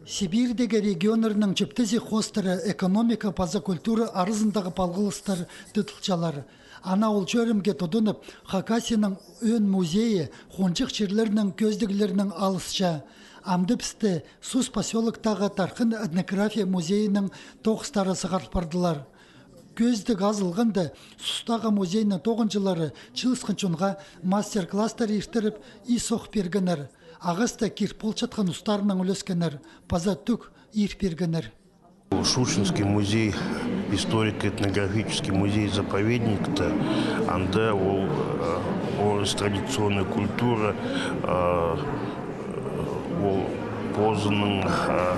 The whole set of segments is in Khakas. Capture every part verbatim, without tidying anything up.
Сибирьдегі регионнарның чӧптезі хоостыра экономика паза культура аразындағы палғалыстар тыдылчалар. Ана ол чӧрімге тудынып, Хакасияның ӧӧн музейі хонҷых чирлернің кӧзідіглерінең алысча. Амды пісті Сус посёлоктағы Тархын этнография музейінің тоғыстары сығарыл пардылар. Кӧзідіг азылғанда, Сустағы музейнің тоғынҷылары чыылысхан чонға мастер-класстар иртіріп, ис ох пиргеннер. Ағаста кир полчатхан устарынаң ӱлескеннер, паза тӱк ир пиргеннер. Шушенский музей, историко-этнографический музей заповедникте, анда ол, э, орыс традиционная культура, э, ол позының, э,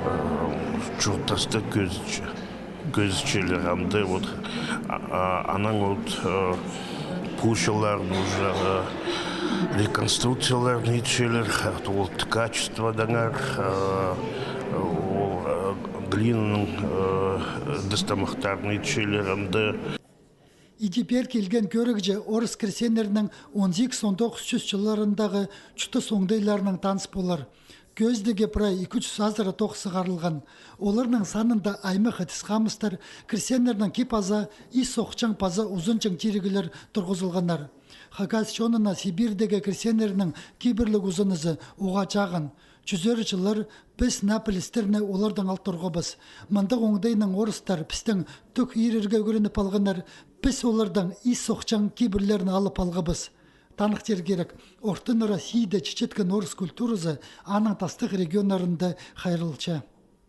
э, чуртаста кӧзітче. Кӧзітчелер анда, вот, а, а, анаң вот, э, пу чылларда уже, э, реконструкцияларны итчелер, э, вот, качестводаңар, э, ол, э, глинаның, э, дастамахтарны итчелер анда. Иди пеер килген кӧрігҷе орыс крестьяннарның он сигіс-он тоғыс чӱс чылларындағы чуртас оңдайларынаң таныс полар. Кӧзідігге прай ікі чӱс азыра тоғыс сығарылған. Оларның санында аймах ідіс-хамыстар, крестьяннарның кип-аза, ис охчаң паза узанҷаң тиріглер турғызылғаннар. Хакас чонына Сибирьдегі крестьяннарның кибірліг узанызы уғаа чағын. Чӱзер чыллар піс наа пілістерні олардаң ал турғабыс. Мындағ оңдайнаң орыстар пістең тӱк ирерге ӱгреніп алғаннар, піс олардаң ис охчаң кибірлерін алып алғабыс. Таныхтир кирек, Ортын Россияда чечеткен орыс культуразы аның тастығ регионнарында хайралча.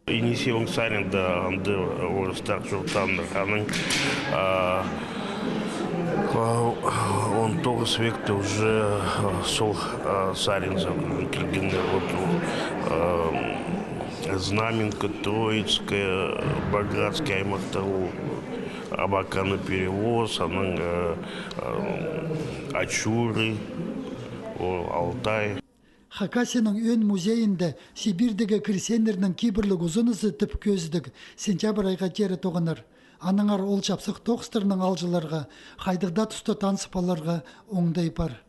Енисей оң саринда анда орыстар чуртааннар. Анаң, а, а, он тоғыс векте уже, а, сол, а, саринзар килгеннер. Вот, а, Знаменка, Троицкая, Болградский аймахтар, ол Абаканы перевоз, анаң, а, а, Ачуры, ол Алтай. Хакасияның ӧӧн музейінде Сибирьдегі крестьяннарның кибірліг узанызы тіп кӧзідіг сентябрь айға теере тоғынар. Аннаңар ол чапсых тоғыстарнаң алҷыларға, хайдағ даа туста таныс поларға оңдай пар.